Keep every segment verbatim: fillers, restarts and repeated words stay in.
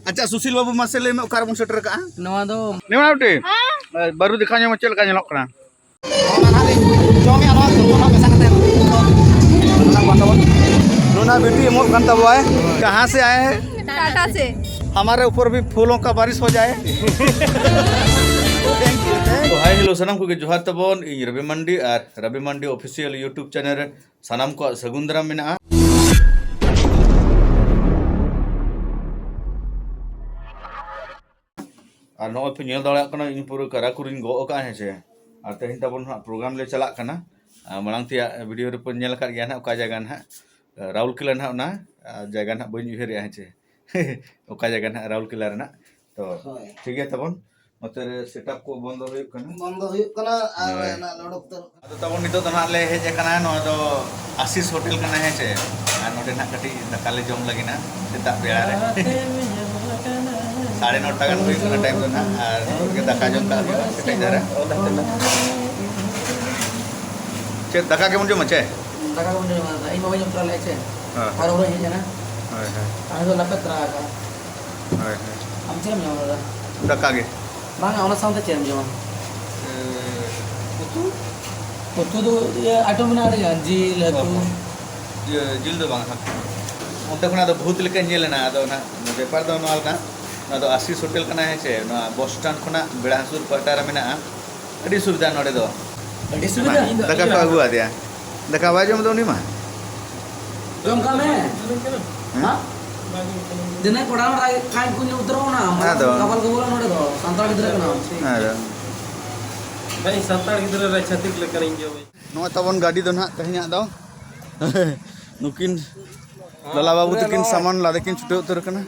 ᱟᱪᱪᱷᱟ, ᱥᱩᱥᱤᱞ ᱵᱟᱹᱵᱩ, ᱢᱟᱥᱮ ᱞᱟᱹᱭ ᱢᱮ, ᱚᱠᱟ ᱨᱮᱵᱚᱱ ᱥᱮᱴᱮᱨ ᱟᱠᱟᱜᱼᱟ? ᱱᱚᱣᱟ ᱫᱚ ᱱᱮᱣᱟ ᱩᱴᱤ᱾ ᱦᱮᱸ? ᱵᱟᱹᱨᱩ ᱫᱮᱠᱷᱟᱣ ᱧᱚᱜ ᱢᱮ, ᱪᱮᱫ ᱞᱮᱠᱟ ᱧᱮᱞᱚᱜ ᱠᱟᱱᱟ? ᱚᱱᱟ ᱱᱟᱦᱟᱜ ᱞᱤᱧ ᱡᱚᱢᱮᱜᱼᱟ, ᱱᱚᱣᱟ ᱥᱚᱨᱠᱚᱞ ᱱᱟᱦᱟᱜ ᱢᱮᱥᱟ ᱠᱟᱛᱮ᱾ ᱱᱚᱣᱟ ᱵᱤᱴᱤ ᱮᱢᱚᱜ ᱠᱟᱱ ᱛᱟᱵᱚᱣᱟᱭ᱾ ᱠᱟᱦᱟᱸ ᱥᱮ ᱟᱭᱮ ᱦᱮᱸ? ᱴᱟᱴᱟ ᱥᱮ᱾ ᱦᱟᱢᱟᱨᱮ ᱩᱯᱚᱨ ᱵᱷᱤ ᱯᱷᱩᱞᱳ ᱠᱟ ᱵᱟᱨᱤᱥ ᱦᱳ ᱡᱟᱭᱮ᱾ ᱛᱚ, ᱦᱟᱭ, ᱦᱮᱞᱳ, ᱥᱟᱱᱟᱢ ᱠᱚᱜᱮ ᱡᱚᱦᱟᱨ ᱛᱟᱵᱚᱱ᱾ ᱤᱧ ᱨᱚᱵᱤ ᱢᱟᱱᱰᱤ ᱟᱨ ᱨᱚᱵᱤ ᱢᱟᱱᱰᱤ ᱚᱯᱷᱤᱥᱤᱭᱟᱞ YouTube ᱪᱮᱱᱮᱞ ᱨᱮ ᱥᱟᱱᱟᱢ ᱠᱚᱣᱟᱜ ᱥᱟᱹᱜᱩᱱ ᱫᱟᱨᱟᱢ ᱢᱮᱱᱟᱜᱼᱟ᱾ ᱟᱨ ᱱᱚᱜᱼᱚᱭ ᱯᱮ ᱧᱮᱞ ᱫᱟᱲᱮᱭᱟᱜ ᱠᱟᱱᱟ, ᱤᱧ ᱯᱩᱨᱟᱹ ᱠᱟᱨᱟᱠᱩᱨᱤᱧ ᱜᱚᱜ ᱟᱠᱟᱫᱼᱟ, ᱦᱮᱸ ᱥᱮ᱾ ᱟᱨ ᱛᱮᱦᱮᱧ ᱛᱟᱵᱚᱱ ᱦᱟᱸᱜ ᱯᱨᱳᱜᱨᱟᱢ ᱞᱮ ᱪᱟᱞᱟᱜ ᱠᱟᱱᱟ᱾ ᱟᱨ ᱢᱟᱲᱟᱝ ᱛᱮᱭᱟᱜ ᱵᱷᱤᱰᱤᱭᱳ ᱨᱮᱯᱮ ᱧᱮᱞ ᱟᱠᱟᱫ ᱜᱮᱭᱟ ᱱᱟᱦᱟᱜ ᱚᱠᱟ ᱡᱟᱭᱜᱟ ᱱᱟᱦᱟᱜ, ᱨᱟᱩᱞᱠᱮᱞᱟ ᱱᱟᱦᱟᱜ ᱚᱱᱟ, ᱟᱨ ᱡᱟᱭᱜᱟ ᱱᱟᱦᱟᱜ ᱵᱟᱹᱧ ᱩᱭᱦᱟᱹᱨᱮᱜᱼᱟ, ᱦᱮᱸ ᱪᱮ᱾ ᱚᱠᱟ ᱡᱟᱭᱜᱟ ᱱᱟᱦᱟᱜ ᱨᱟᱩᱞᱠᱮᱞᱟ ᱨᱮᱱᱟᱜ᱾ ᱛᱚ, ᱦᱳᱭ᱾ ᱴᱷᱤᱠ ᱜᱮᱭᱟ ᱛᱟᱵᱚᱱ, ᱱᱚᱛᱮ ᱨᱮ ᱥᱮᱴᱟᱯ ᱠᱚ ᱵᱚᱱᱫᱚ ᱦᱩᱭᱩᱜ ᱠᱟᱱᱟ᱾ ᱵᱚᱱᱫᱚ ᱦᱩᱭᱩᱜ ᱠᱟᱱᱟ ᱟᱨ ᱦᱳᱭ᱾ ᱚᱱᱟ ᱞᱚᱰᱚᱠ ᱩᱛᱟᱹᱨᱚᱜ ᱠᱟᱱᱟ᱾ ᱟᱫᱚ ᱛᱟᱵᱚᱱ ᱱᱤᱛᱚᱜ ᱫᱚ ᱱᱟᱦᱟᱜ ᱞᱮ ᱦᱮᱡ ᱟᱠᱟᱱᱟ, ᱱᱚᱣᱟ ᱫᱚ ᱟᱥᱤᱥ ᱦᱳᱴᱮᱞ ᱠᱟᱱᱟ, ᱦᱮᱸ ᱪᱮ᱾ ᱟᱨ ᱱᱚᱰᱮ ᱱᱟᱦᱟᱜ ᱠᱟᱹᱴᱤᱡ ᱫᱟᱠᱟ ᱞᱮ ᱡᱚᱢ ᱞᱟᱹᱜᱤᱫ ᱱᱟᱦᱟᱜ ᱥᱮᱛᱟᱜ ᱵᱮᱲᱟ ᱨᱮ᱾ ᱥᱟᱲᱮ ᱱᱚᱴᱟ ᱜᱟᱱ ᱦᱩᱭᱩᱜ ᱠᱟᱱᱟ ᱴᱟᱭᱤᱢ ᱫᱚ ᱱᱟᱦᱟᱜ, ᱟᱨ ᱱᱚᱰᱮ ᱜᱮ ᱫᱟᱠᱟ ᱡᱚᱢ ᱠᱟᱜ ᱦᱩᱭᱩᱜᱼᱟ ᱠᱮᱴᱮᱡ ᱫᱷᱟᱨᱟ᱾ ᱪᱮᱫ ᱫᱟᱠᱟ ᱜᱮᱵᱚᱱ ᱡᱚᱢᱟ ᱪᱮ? ᱫᱟᱠᱟ ᱜᱮᱵᱚᱱ ᱡᱚᱢᱟ, ᱤᱧ ᱵᱟᱵᱟᱧ ᱡᱚᱢ ᱛᱚᱨᱟ ᱞᱮᱫᱼᱟ ᱪᱮ᱾ ᱦᱮᱸ᱾ ᱟᱨ ᱚᱲᱟᱜ ᱤᱧ ᱦᱮᱡ ᱮᱱᱟ᱾ ᱦᱳᱭ, ᱦᱳᱭ᱾ ᱟᱨ ᱱᱤᱛᱚᱜ ᱞᱟᱯᱮ ᱛᱚᱨᱟ ᱟᱠᱟᱜᱼᱟ᱾ ᱦᱳᱭ, ᱦᱳᱭ᱾ ᱟᱢ ᱪᱮᱫ ᱮᱢ ᱡᱚᱢᱟ ᱫᱟᱫᱟ? ᱫᱟᱠᱟ ᱜᱮ᱾ ᱵᱟᱝᱟ, ᱚᱱᱟ ᱥᱟᱶᱛᱮ ᱪᱮᱫ ᱮᱢ ᱡᱚᱢᱟ? ᱮ, ᱩᱛᱩ? ᱩᱛᱩ ᱫᱚ ᱤᱭᱟᱹ ᱟᱭᱴᱮᱢ ᱢᱮᱱᱟᱜᱼᱟ ᱟᱹᱰᱤ ᱜᱟᱱ, ᱡᱤᱞ, ᱦᱟᱹᱠᱩ᱾ ᱚ, ᱦᱚᱸ᱾ ᱤᱭᱟᱹ, ᱡᱤᱞ ᱫᱚ ᱵᱟᱝ, ᱦᱟᱹᱠᱩ᱾ ᱚᱱᱛᱮ ᱠᱷᱚᱱᱟᱜ ᱫᱚ ᱵᱷᱩᱛ ᱞᱮᱠᱟᱧ ᱧᱮᱞ ᱮᱱᱟ, ᱟᱫᱚ ᱱᱟᱦᱟᱜ ᱵᱮᱯᱟᱨ ᱫᱚ ᱱᱚᱣᱟ ᱞᱮᱠᱟ, ᱱᱚᱣᱟ ᱫᱚ ᱟᱥᱤᱥ ᱦᱳᱴᱮᱞ ᱠᱟᱱᱟ, ᱦᱮᱸ ᱪᱮ? ᱱᱚᱣᱟ ᱵᱚᱥ ᱥᱴᱮᱱᱰ ᱠᱷᱚᱱᱟᱜ ᱵᱮᱲᱟ ᱦᱟᱸᱥᱩᱨ ᱯᱟᱦᱴᱟ ᱨᱮ ᱢᱮᱱᱟᱜᱼᱟ᱾ ᱟᱹᱰᱤ ᱥᱩᱵᱤᱫᱷᱟ ᱱᱚᱰᱮ ᱫᱚ᱾ ᱟᱹᱰᱤ ᱥᱩᱵᱤᱫᱷᱟ᱾ ᱢᱟ, ᱫᱟᱠᱟ ᱠᱚ ᱟᱹᱜᱩ ᱟᱫᱮᱭᱟ᱾ ᱫᱟᱠᱟ ᱵᱟᱭ ᱡᱚᱢ ᱫᱚ ᱩᱱᱤ ᱢᱟ᱾ ᱡᱚᱢ ᱠᱟᱜ ᱢᱮ᱾ ᱦᱮᱸ? ᱦᱮᱸ? ᱫᱤᱱᱟᱹ ᱠᱚᱲᱟ ᱦᱚᱲ ᱟᱭ ᱠᱷᱟᱱ ᱠᱚ ᱧᱩ ᱩᱛᱟᱹᱨᱚᱜ ᱠᱟᱱᱟ᱾ ᱟᱫᱚ᱾ ᱜᱟᱵᱟᱞ ᱜᱩᱵᱟᱞ ᱱᱚᱰᱮ ᱫᱚ ᱥᱟᱱᱛᱟᱲ ᱜᱤᱫᱽᱨᱟᱹ ᱠᱟᱱᱟᱢ᱾ ᱟᱫᱚ᱾ ᱵᱷᱟᱭ, ᱥᱟᱱᱛᱟᱲ ᱜᱤᱫᱽᱨᱟᱹ ᱨᱮ ᱪᱷᱟᱹᱛᱤᱠ ᱞᱮᱠᱟᱱᱤᱧ ᱡᱚᱢᱮᱫ᱾ ᱱᱚᱜᱼᱚᱭ ᱛᱟᱵᱚᱱ ᱜᱟᱹᱰᱤ ᱫᱚ ᱱᱟᱦᱟᱜ ᱛᱮᱦᱮᱧᱟᱜ ᱫᱚ᱾ ᱱᱩᱠᱤᱱ ᱞᱟᱞᱟ ᱵᱟᱹᱵᱩ ᱛᱟᱹᱠᱤᱱ ᱥᱟᱢᱟᱱ ᱞᱟᱫᱮ ᱠᱤᱱ ᱪᱷᱩᱴᱟᱹᱣ ᱩᱛᱟᱹᱨ ᱠᱟᱱᱟ᱾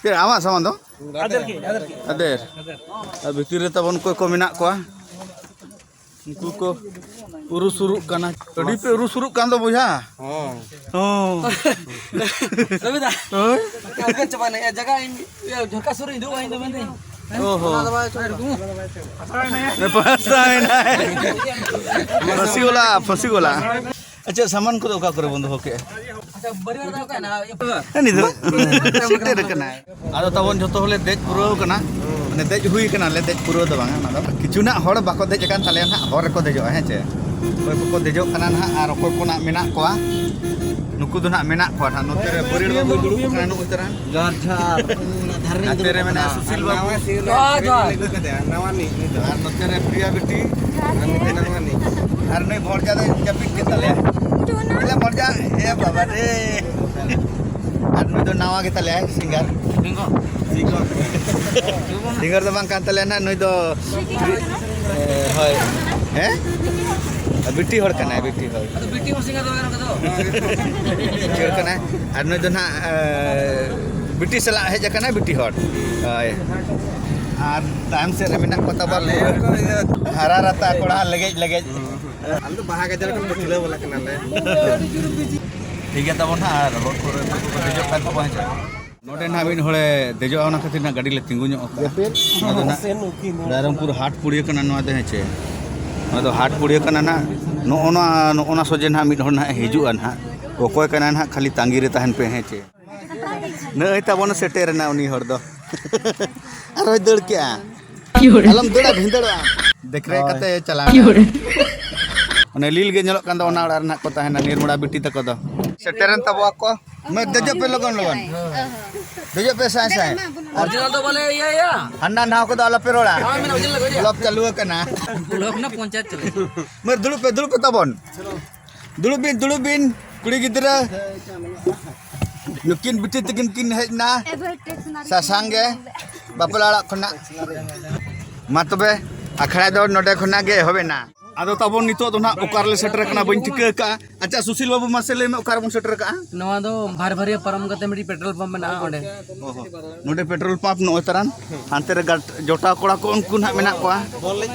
ᱪᱮᱫ ᱟᱢᱟᱜ ᱥᱟᱢᱟᱱ ᱫᱚ? ᱟᱫᱮᱨ ᱠᱤ, ᱟᱫᱮᱨ ᱠᱤ᱾ ᱟᱫᱮᱨ᱾ ᱟᱨ ᱵᱷᱤᱛᱤᱨ ᱨᱮ ᱛᱟᱵᱚᱱ ᱚᱠᱚᱭ ᱠᱚ ᱢᱮᱱᱟᱜ ᱠᱚᱣᱟ? ᱩᱱᱠᱩ ᱠᱚ ᱩᱨᱩ ᱥᱩᱨᱩᱜ ᱠᱟᱱᱟ᱾ ᱟᱹᱰᱤ ᱯᱮ ᱩᱨᱩ ᱥᱩᱨᱩᱜ ᱠᱟᱱ ᱫᱚ ᱵᱚᱭᱦᱟ᱾ ᱦᱚᱸ᱾ ᱦᱚᱸ᱾ ᱨᱚᱵᱤᱫᱟ᱾ ᱦᱳᱭ᱾ ᱚᱠᱟ ᱪᱟᱵᱟ ᱱᱟ? ᱮ, ᱡᱟᱭᱜᱟ ᱤᱧ, ᱤᱭᱟᱹ, ᱡᱷᱟᱨᱠᱟ ᱥᱩᱨ ᱨᱮ ᱤᱧ ᱫᱩᱲᱩᱵ ᱤᱧ ᱫᱚ ᱢᱮᱱᱫᱟᱹᱧ᱾ ᱚ ᱦᱚᱸ᱾ ᱚᱱᱟ ᱫᱚ ᱵᱟᱭ ᱪᱟᱵᱟ᱾ ᱯᱷᱟᱸᱥᱟᱣ ᱮᱱᱟᱭ᱾ ᱯᱷᱟᱸᱥᱤ ᱜᱚᱞᱟ, ᱯᱷᱟᱸᱥᱤ ᱜᱚᱞᱟ᱾ ᱟᱪᱪᱷᱟ, ᱥᱟᱢᱟᱱ ᱠᱚᱫᱚ ᱚᱠᱟ ᱠᱚᱨᱮ ᱵᱚᱱ ᱫᱚᱦᱚ ᱠᱮᱜᱼᱟ? ᱩᱱᱤ ᱫᱚ ᱥᱮᱴᱮᱨ ᱟᱠᱟᱱᱟᱭ᱾ ᱟᱫᱚ ᱛᱟᱵᱚᱱ ᱡᱷᱚᱛᱚ ᱦᱚᱲᱞᱮ ᱫᱮᱡ ᱯᱩᱨᱟᱹᱣ ᱠᱟᱱᱟ, ᱢᱟᱱᱮ ᱫᱮᱡ ᱦᱩᱭ ᱠᱟᱱᱟ, ᱞᱮ ᱫᱮᱡ ᱯᱩᱨᱟᱹᱣ ᱫᱚ ᱵᱟᱝᱟ, ᱚᱱᱟ ᱫᱚ ᱠᱤᱪᱷᱩ ᱱᱟᱜ ᱦᱚᱲ ᱵᱟᱠᱚ ᱫᱮᱡ ᱟᱠᱟᱱ ᱛᱟᱞᱮᱭᱟ ᱱᱟᱦᱟᱜ, ᱦᱚᱨ ᱨᱮᱠᱚ ᱫᱮᱡᱚᱜᱼᱟ, ᱦᱮᱸ ᱪᱮ? ᱚᱠᱚᱭ ᱠᱚᱠᱚ ᱫᱮᱡᱚᱜ ᱠᱟᱱᱟ ᱱᱟᱦᱟᱜ ᱟᱨ ᱚᱠᱚᱭ ᱠᱚ ᱱᱟᱜ ᱢᱮᱱᱟᱜ ᱠᱚᱣᱟ, ᱱᱩᱠᱩ ᱫᱚ ᱱᱟᱜ ᱢᱮᱱᱟᱜ ᱠᱚᱣᱟ ᱱᱟᱦᱟᱜ᱾ ᱱᱚᱛᱮ ᱨᱮ ᱵᱟᱹᱨᱭᱟᱹᱲ ᱵᱟᱹᱵᱩᱭ ᱫᱩᱲᱩᱵ ᱠᱟᱱᱟ, ᱱᱩᱜᱼᱩ ᱛᱟᱨᱟ᱾ ᱡᱚᱦᱟᱨ, ᱡᱚᱦᱟᱨ᱾ ᱱᱟᱛᱮ ᱨᱮ ᱢᱮᱱᱟᱭᱟ ᱥᱩᱥᱤᱞ ᱵᱟᱹᱵᱩ᱾ ᱡᱚᱦᱟᱨ, ᱡᱚᱦᱟᱨ᱾ ᱟᱨ ᱱᱚᱛᱮ ᱨᱮ ᱯᱨᱤᱭᱟ ᱵᱤᱴᱤ᱾ ᱟᱨ ᱱᱩᱭ ᱵᱷᱚᱲᱡᱟ ᱫᱚᱭ ᱡᱟᱹᱯᱤᱫ ᱠᱮᱫ ᱛᱟᱞᱮᱭᱟ᱾ ᱮ ᱵᱟᱵᱟ ᱨᱮ᱾ ᱟᱨ ᱱᱩᱭ ᱫᱚ ᱱᱟᱣᱟ ᱜᱮ ᱛᱟᱞᱮᱭᱟᱭ, ᱥᱤᱝᱜᱟᱨ᱾ ᱥᱤᱝᱜᱟᱨ ᱫᱚ ᱵᱟᱝ ᱠᱟᱱ ᱛᱟᱞᱮᱭᱟ ᱱᱟᱜ, ᱱᱩᱭ ᱫᱚ, ᱮ, ᱦᱳᱭ᱾ ᱦᱮᱸ? ᱵᱤᱴᱤ ᱦᱚᱲ ᱠᱟᱱᱟᱭ, ᱵᱤᱴᱤ ᱦᱚᱲ᱾ ᱟᱫᱚ ᱵᱤᱴᱤ ᱦᱚᱸ ᱥᱤᱝᱜᱟᱨ ᱫᱚ ᱵᱟᱝ ᱠᱟᱱᱟ ᱛᱚ? ᱵᱤᱴᱤ ᱦᱚᱲ ᱠᱟᱱᱟᱭ᱾ ᱟᱨ ᱱᱩᱭ ᱫᱚ ᱱᱟᱜ, ᱮ, ᱵᱤᱴᱤ ᱥᱟᱞᱟᱜ ᱦᱮᱡ ᱟᱠᱟᱱᱟᱭ, ᱵᱤᱴᱤ ᱦᱚᱲ᱾ ᱦᱳᱭ᱾ ᱟᱨ ᱛᱟᱭᱚᱢ ᱥᱮᱫ ᱨᱮ ᱢᱮᱱᱟᱜ ᱠᱚ ᱛᱟᱵᱚᱱ ᱦᱟᱨᱟ ᱨᱟᱛᱟ ᱠᱚᱲᱟ, ᱞᱮᱜᱮᱡ ᱞᱮᱜᱮᱡ᱾ ᱟᱞᱮ ᱫᱚ ᱵᱟᱦᱟ ᱜᱟᱡᱟᱲ ᱠᱷᱚᱱ ᱯᱟᱹᱪᱷᱞᱟᱹ ᱵᱟᱞᱟ ᱠᱟᱱᱟᱞᱮ᱾ ᱴᱷᱤᱠ ᱜᱮᱭᱟ ᱛᱟᱵᱚᱱ ᱦᱟᱸᱜ, ᱟᱨ ᱦᱚᱲ ᱠᱚᱨᱮ ᱠᱚ ᱫᱮᱡᱚᱜ ᱠᱟᱱ ᱛᱟᱵᱚᱱᱟ, ᱦᱮᱸ ᱪᱮ? ᱱᱚᱰᱮ ᱱᱟᱦᱟᱜ ᱢᱤᱫ ᱦᱚᱲᱮ ᱫᱮᱡᱚᱜᱼᱟ, ᱚᱱᱟ ᱠᱷᱟᱹᱛᱤᱨ ᱱᱟᱦᱟᱜ ᱜᱟᱹᱰᱤ ᱞᱮ ᱛᱤᱸᱜᱩ ᱧᱚᱜ ᱠᱟᱜᱼᱟ᱾ ᱱᱚᱣᱟ ᱫᱚ ᱱᱟᱦᱟᱜ ᱨᱟᱭᱨᱚᱝᱯᱩᱨ ᱦᱟᱴ ᱯᱩᱲᱤᱭᱟᱹ ᱠᱟᱱᱟ ᱱᱚᱣᱟ ᱫᱚ, ᱦᱮᱸ ᱪᱮ? ᱱᱚᱣᱟ ᱫᱚ ᱦᱟᱴ ᱯᱩᱲᱤᱭᱟᱹ ᱠᱟᱱᱟ ᱱᱟᱦᱟᱜ᱾ ᱱᱚᱜᱼᱚ ᱱᱚᱣᱟ, ᱱᱚᱜᱼᱚ ᱱᱟ ᱥᱚᱡᱷᱮ ᱱᱟᱦᱟᱜ ᱢᱤᱫ ᱦᱚᱲ ᱱᱟᱦᱟᱜ ᱦᱤᱡᱩᱜᱼᱟ ᱱᱟᱦᱟᱜ᱾ ᱚᱠᱚᱭ ᱠᱟᱱᱟᱭ ᱱᱟᱦᱟᱜ, ᱠᱷᱟᱹᱞᱤ ᱛᱟᱺᱜᱤ ᱨᱮ ᱛᱟᱦᱮᱱ ᱯᱮ, ᱦᱮᱸ ᱪᱮ? ᱱᱚᱜᱼᱚᱭ ᱛᱟᱵᱚᱱ ᱥᱮᱴᱮᱨ ᱮᱱᱟ ᱩᱱᱤ ᱦᱚᱲ ᱫᱚ᱾ ᱟᱨᱦᱚᱸᱭ ᱫᱟᱹᱲ ᱠᱮᱜᱼᱟ᱾ ᱟᱞᱚᱢ ᱫᱟᱹᱲᱟ, ᱵᱷᱤᱸᱫᱟᱹᱲᱚᱜᱼᱟ᱾ ᱫᱮᱠᱨᱮᱡ ᱠᱟᱛᱮ ᱪᱟᱞᱟᱣ ᱮᱱᱟ᱾ ᱚᱱᱮ ᱞᱤᱞ ᱜᱮ ᱧᱮᱞᱚᱜ ᱠᱟᱱ ᱫᱚ, ᱚᱱᱟ ᱚᱲᱟᱜ ᱨᱮ ᱱᱟᱦᱟᱜ ᱠᱚ ᱛᱟᱦᱮᱱᱟ, ᱱᱤᱨᱢᱚᱲᱟ ᱵᱤᱴᱤ ᱛᱟᱠᱚ ᱫᱚ᱾ ᱥᱮᱴᱮᱨᱮᱱ ᱛᱟᱵᱚᱣᱟ ᱠᱚ᱾ ᱢᱟ, ᱫᱮᱡᱚᱜ ᱯᱮ ᱞᱚᱜᱚᱱ ᱞᱚᱜᱚᱱ᱾ ᱫᱮᱡᱚᱜ ᱯᱮ ᱥᱟᱭ ᱥᱟᱭ᱾ ᱚᱨᱤᱡᱤᱱᱟᱞ ᱫᱚ ᱵᱚᱞᱮ ᱤᱭᱟᱹ, ᱤᱭᱟᱹ᱾ ᱦᱟᱱᱟ ᱱᱟᱣᱟ ᱠᱚᱫᱚ ᱟᱞᱚᱯᱮ ᱨᱚᱲᱟ᱾ ᱦᱳᱭ, ᱢᱮᱱᱟᱜ, ᱚᱨᱤᱡᱤᱱᱟᱞ ᱠᱚ ᱤᱭᱟᱹ᱾ ᱵᱞᱚᱠ ᱪᱟᱹᱞᱩ ᱟᱠᱟᱱᱟ᱾ ᱵᱞᱚᱠ ᱨᱮᱱᱟᱜ ᱯᱚᱧᱪᱟᱭᱮᱛ ᱪᱟᱹᱞᱩ᱾ ᱢᱟ, ᱫᱩᱲᱩᱵ ᱯᱮ, ᱫᱩᱲᱩᱵ ᱯᱮ ᱛᱟᱵᱚᱱ᱾ ᱫᱩᱲᱩᱵ ᱵᱤᱱ, ᱫᱩᱲᱩᱵ ᱵᱤᱱ, ᱠᱩᱲᱤ ᱜᱤᱫᱽᱨᱟᱹ᱾ ᱱᱩᱠᱤᱱ ᱵᱤᱴᱤ ᱛᱟᱹᱠᱤᱱ ᱠᱤᱱ ᱦᱮᱡ ᱮᱱᱟ᱾ ᱥᱟᱥᱟᱝ ᱜᱮ ᱵᱟᱯᱞᱟ ᱚᱲᱟᱜ ᱠᱷᱚᱱᱟᱜ᱾ ᱢᱟ ᱛᱚᱵᱮ, ᱟᱠᱷᱲᱟ ᱫᱚ ᱱᱚᱰᱮ ᱠᱷᱚᱱᱟᱜ ᱜᱮ ᱮᱦᱚᱵ ᱮᱱᱟ᱾ ᱟᱫᱚ ᱛᱟᱵᱚᱱ ᱱᱤᱛᱚᱜ ᱫᱚ ᱱᱟᱦᱟᱜ ᱚᱠᱟ ᱨᱮᱞᱮ ᱥᱮᱴᱮᱨ ᱟᱠᱟᱱᱟ ᱵᱟᱹᱧ ᱴᱷᱤᱠᱟᱹ ᱟᱠᱟᱫᱼᱟ᱾ ᱟᱪᱪᱷᱟ, ᱥᱩᱥᱤᱞ ᱵᱟᱹᱵᱩ, ᱢᱟᱥᱮ ᱞᱟᱹᱭ ᱢᱮ, ᱚᱠᱟ ᱨᱮᱵᱚᱱ ᱥᱮᱴᱮᱨ ᱟᱠᱟᱫᱼᱟ? ᱱᱚᱣᱟ ᱫᱚ ᱵᱷᱟᱨᱵᱷᱟᱨᱤᱭᱟᱹ ᱯᱟᱨᱚᱢ ᱠᱟᱛᱮ ᱢᱤᱫᱴᱤᱡ ᱯᱮᱴᱨᱳᱞ ᱯᱟᱢᱯ ᱢᱮᱱᱟᱜᱼᱟ ᱚᱸᱰᱮ᱾ ᱚ ᱦᱚᱸ᱾ ᱱᱚᱰᱮ ᱯᱮᱴᱨᱳᱞ ᱯᱟᱢᱯ ᱱᱚᱜᱼᱚᱭ ᱛᱟᱨᱟᱱ᱾ ᱦᱟᱱᱛᱮ ᱨᱮ ᱜᱟᱰ-, ᱡᱚᱴᱟᱣ ᱠᱚᱲᱟ ᱠᱚ ᱩᱱᱠᱩ ᱱᱟᱦᱟᱜ ᱢᱮᱱᱟᱜ ᱠᱚᱣᱟ᱾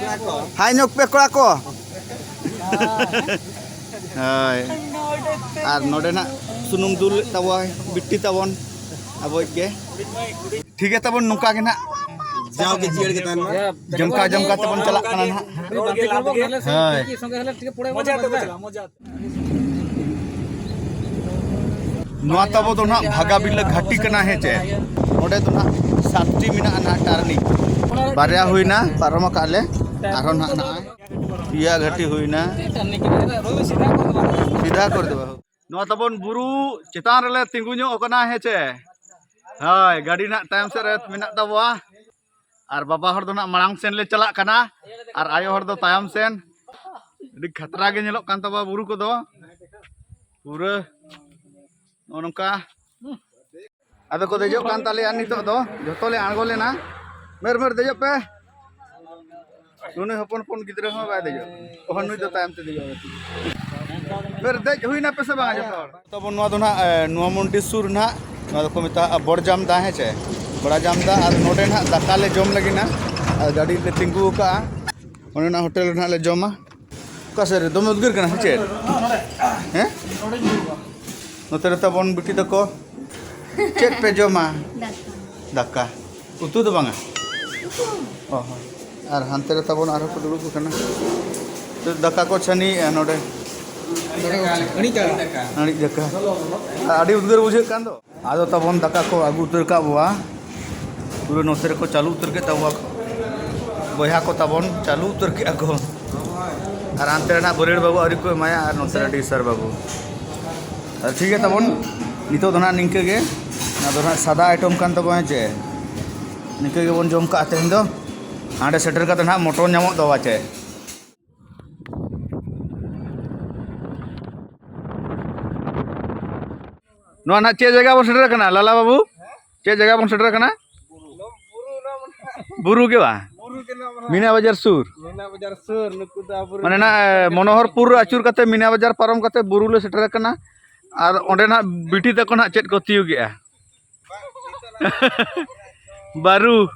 ᱦᱟᱭ ᱧᱚᱜ ᱯᱮ ᱠᱚᱲᱟ ᱠᱚ᱾ ᱦᱳᱭ᱾ ᱟᱨ ᱱᱚᱰᱮ ᱱᱟᱜ ᱥᱩᱱᱩᱢ ᱫᱩᱞ ᱞᱮᱫ ᱛᱟᱵᱚᱣᱟᱭ ᱵᱤᱴᱤ ᱛᱟᱵᱚᱱ, ᱟᱵᱚᱭᱤᱡ ᱜᱮ᱾ ᱴᱷᱤᱠ ᱜᱮᱭᱟ ᱛᱟᱵᱚᱱ, ᱱᱚᱝᱠᱟ ᱜᱮ ᱱᱟᱜ ᱡᱟᱣᱜᱮ ᱡᱤᱭᱟᱹᱲ ᱜᱮ ᱛᱟᱦᱮᱱ ᱢᱟ᱾ ᱡᱚᱢᱠᱟ ᱡᱚᱢᱠᱟ ᱛᱮᱵᱚᱱ ᱪᱟᱞᱟᱜ ᱠᱟᱱᱟ ᱱᱟᱜ᱾ ᱦᱳᱭ᱾ ᱢᱚᱡᱟ ᱛᱮ ᱪᱟᱞᱟᱜ, ᱢᱚᱡᱟ᱾ ᱱᱚᱣᱟ ᱛᱟᱵᱚ ᱫᱚ ᱱᱟᱦᱟᱜ ᱵᱷᱟᱜᱟᱵᱤᱞᱟᱹ ᱜᱷᱟᱴᱤ ᱠᱟᱱᱟ, ᱦᱮᱸ ᱪᱮ? ᱚᱸᱰᱮ ᱫᱚ ᱱᱟᱦᱟᱜ ᱥᱟᱛᱴᱤ ᱢᱮᱱᱟᱜᱼᱟ ᱱᱟᱦᱟᱜ ᱴᱟᱨᱱᱤᱝ᱾ ᱵᱟᱨᱭᱟ ᱦᱩᱭᱱᱟ, ᱯᱟᱨᱚᱢ ᱟᱠᱟᱫ ᱞᱮ, ᱟᱨᱦᱚᱸ ᱱᱟᱦᱟᱜ ᱱᱚᱜᱼᱚᱭ ᱯᱮᱭᱟ ᱜᱷᱟᱴᱤ ᱦᱩᱭᱱᱟ᱾ ᱥᱤᱫᱷᱟ ᱠᱚᱨ ᱫᱮᱵᱟ᱾ ᱱᱚᱣᱟ ᱛᱟᱵᱚᱱ ᱵᱩᱨᱩ ᱪᱮᱛᱟᱱ ᱨᱮᱞᱮ ᱛᱤᱸᱜᱩ ᱧᱚᱜ ᱟᱠᱟᱱᱟ, ᱦᱮᱸ ᱪᱮ? ᱦᱳᱭ, ᱜᱟᱹᱰᱤ ᱱᱟᱦᱟᱜ ᱛᱟᱭᱚᱢ ᱥᱮᱫ ᱨᱮ ᱢᱮᱱᱟᱜ ᱛᱟᱵᱚᱣᱟ᱾ ᱟᱨ ᱵᱟᱵᱟ ᱦᱚᱲ ᱫᱚ ᱱᱟᱜ ᱢᱟᱲᱟᱝ ᱥᱮᱱ ᱞᱮ ᱪᱟᱞᱟᱜ ᱠᱟᱱᱟ, ᱟᱨ ᱟᱭᱳ ᱦᱚᱲ ᱫᱚ ᱛᱟᱭᱚᱢ ᱥᱮᱱ᱾ ᱟᱹᱰᱤ ᱠᱷᱟᱛᱨᱟ ᱜᱮ ᱧᱮᱞᱚᱜ ᱠᱟᱱ ᱛᱟᱵᱚᱣᱟ ᱵᱩᱨᱩ ᱠᱚᱫᱚ, ᱯᱩᱨᱟᱹ ᱱᱚᱜᱼᱚ ᱱᱚᱝᱠᱟ᱾ ᱟᱫᱚ ᱠᱚ ᱫᱮᱡᱚᱜ ᱠᱟᱱ ᱛᱟᱞᱮᱭᱟ ᱱᱤᱛᱚᱜ ᱫᱚ, ᱡᱷᱚᱛᱚ ᱞᱮ ᱟᱬᱜᱚ ᱞᱮᱱᱟ᱾ ᱢᱮᱨ ᱢᱮᱨ ᱫᱮᱡᱚᱜ ᱯᱮ᱾ ᱱᱩᱱᱩ ᱦᱚᱯᱚᱱ ᱦᱚᱯᱚᱱ ᱜᱤᱫᱽᱨᱟᱹ ᱦᱚᱸ ᱵᱟᱭ ᱫᱮᱡᱚᱜ᱾ ᱚᱦᱚ, ᱱᱩᱭ ᱫᱚ ᱛᱟᱭᱚᱢ ᱛᱮ ᱫᱮᱡᱚᱜ᱾ ᱢᱮᱨ ᱫᱮᱡ ᱦᱩᱭᱱᱟ ᱯᱮ ᱥᱮ ᱵᱟᱝ ᱡᱷᱚᱛᱚ ᱦᱚᱲ? ᱛᱟᱵᱚᱱ ᱱᱚᱣᱟ ᱫᱚ ᱱᱟᱦᱟᱜ, ᱮ, ᱱᱚᱣᱟ ᱢᱚᱱᱰᱤ ᱥᱩᱨ ᱱᱟᱦᱟᱜ, ᱱᱚᱣᱟ ᱫᱚᱠᱚ ᱢᱮᱛᱟᱜᱼᱟ ᱵᱚᱲ ᱡᱟᱢᱫᱟ, ᱦᱮᱸ ᱪᱮ? ᱵᱚᱲᱟ ᱡᱟᱢᱫᱟ᱾ ᱟᱨ ᱱᱚᱰᱮ ᱱᱟᱦᱟᱜ ᱫᱟᱠᱟ ᱞᱮ ᱡᱚᱢ ᱞᱟᱹᱜᱤᱫ ᱱᱟᱦᱟᱜ, ᱟᱨ ᱜᱟᱹᱰᱤ ᱞᱮ ᱛᱤᱸᱜᱩ ᱟᱠᱟᱫᱼᱟ, ᱚᱱᱮ ᱚᱱᱟ ᱦᱳᱴᱮᱞ ᱨᱮ ᱱᱟᱦᱟᱜ ᱞᱮ ᱡᱚᱢᱟ᱾ ᱚᱠᱟ ᱥᱮᱫ ᱨᱮ? ᱫᱚᱢᱮ ᱩᱫᱽᱜᱟᱹᱨ ᱠᱟᱱᱟ ᱥᱮ ᱪᱮᱫ? ᱦᱮᱸ? ᱱᱚᱛᱮ ᱨᱮ ᱛᱟᱵᱚᱱ ᱵᱤᱴᱤ ᱛᱟᱠᱚ᱾ ᱪᱮᱫ ᱯᱮ ᱡᱚᱢᱟ? ᱫᱟᱠᱟ᱾ ᱫᱟᱠᱟ᱾ ᱩᱛᱩ ᱫᱚ ᱵᱟᱝᱟ? ᱚ ᱦᱚᱸ᱾ ᱟᱨ ᱦᱟᱱᱛᱮ ᱨᱮ ᱛᱟᱵᱚᱱ ᱟᱨᱦᱚᱸ ᱠᱚ ᱫᱩᱲᱩᱵ ᱟᱠᱟᱱᱟ᱾ ᱫᱟᱠᱟ ᱠᱚ ᱪᱷᱟᱹᱱᱤᱭᱮᱜᱼᱟ ᱱᱚᱰᱮ᱾ ᱟᱹᱲᱤᱡ ᱫᱟᱠᱟ᱾ ᱟᱹᱲᱤᱡ ᱫᱟᱠᱟ᱾ ᱟᱹᱰᱤ ᱩᱫᱽᱜᱟᱹᱨ ᱵᱩᱡᱷᱟᱹᱜ ᱠᱟᱱ ᱫᱚ᱾ ᱟᱫᱚ ᱛᱟᱵᱚᱱ ᱫᱟᱠᱟ ᱠᱚ ᱟᱹᱜᱩ ᱩᱛᱟᱹᱨ ᱠᱟᱜ ᱵᱚᱣᱟ᱾ ᱯᱩᱨᱟᱹ ᱱᱚᱛᱮ ᱨᱮᱠᱚ ᱪᱟᱹᱞᱩ ᱩᱛᱟᱹᱨ ᱠᱮᱫ ᱛᱟᱵᱚᱣᱟ᱾ ᱵᱚᱭᱦᱟ ᱠᱚ ᱛᱟᱵᱚᱱ ᱪᱟᱹᱞᱩ ᱩᱛᱟᱹᱨ ᱠᱮᱜᱼᱟ ᱠᱚ᱾ ᱟᱨ ᱦᱟᱱᱛᱮ ᱨᱮᱱᱟᱜ ᱵᱟᱹᱨᱟᱹᱲ ᱵᱟᱹᱵᱩ ᱟᱹᱣᱨᱤ ᱠᱚ ᱮᱢᱟᱭᱟ, ᱟᱨ ᱱᱚᱛᱮ ᱨᱮ ᱰᱤᱥᱟᱨ ᱵᱟᱹᱵᱩ᱾ ᱟᱨ ᱴᱷᱤᱠ ᱜᱮᱭᱟ ᱛᱟᱵᱚᱱ, ᱱᱤᱛᱚᱜ ᱫᱚ ᱱᱟᱦᱟᱜ ᱱᱤᱝᱠᱟᱹ ᱜᱮ᱾ ᱚᱱᱟ ᱫᱚ ᱱᱟᱦᱟᱜ ᱥᱟᱫᱟ ᱟᱭᱴᱮᱢ ᱠᱟᱱ ᱛᱟᱵᱚᱱᱟ ᱪᱮ᱾ ᱱᱤᱝᱠᱟᱹ ᱜᱮᱵᱚᱱ ᱡᱚᱢ ᱠᱟᱜᱼᱟ ᱛᱮᱦᱮᱧ ᱫᱚ᱾ ᱦᱟᱸᱰᱮ ᱥᱮᱴᱮᱨ ᱠᱟᱛᱮ ᱱᱟᱦᱟᱜ ᱢᱚᱴᱚᱱ ᱧᱟᱢᱚᱜ ᱫᱚ ᱵᱟᱪᱮ᱾ ᱱᱚᱣᱟ ᱱᱟᱦᱟᱜ ᱪᱮᱫ ᱡᱟᱭᱜᱟ ᱵᱚᱱ ᱥᱮᱴᱮᱨ ᱟᱠᱟᱱᱟ ᱞᱟᱞᱟ ᱵᱟᱹᱵᱩ? ᱪᱮᱫ ᱡᱟᱭᱜᱟ ᱵᱚᱱ ᱥᱮᱴᱮᱨ ᱟᱠᱟᱱᱟ? ᱵᱩᱨᱩ ᱜᱮ ᱵᱟᱝ? ᱢᱤᱱᱟ ᱵᱟᱡᱟᱨ ᱥᱩᱨ᱾ ᱢᱤᱱᱟ ᱵᱟᱡᱟᱨ ᱥᱩᱨ, ᱱᱩᱠᱩ ᱫᱚ ᱟᱵᱚᱨᱮᱱ ᱢᱟᱱᱮ ᱱᱟᱜ ᱢᱚᱱᱳᱦᱚᱨᱯᱩᱨ ᱟᱹᱪᱩᱨ ᱠᱟᱛᱮ ᱢᱤᱱᱟ ᱵᱟᱡᱟᱨ ᱯᱟᱨᱚᱢ ᱠᱟᱛᱮ ᱵᱩᱨᱩ ᱞᱮ ᱥᱮᱴᱮᱨ ᱟᱠᱟᱱᱟ᱾ ᱟᱨ ᱚᱸᱰᱮ ᱱᱟᱜ ᱵᱤᱴᱤ ᱛᱟᱠᱚ ᱱᱟᱜ ᱪᱮᱫ ᱠᱚ ᱛᱤᱭᱩᱜᱮᱜᱼᱟ? ᱵᱟᱹᱨᱩ᱾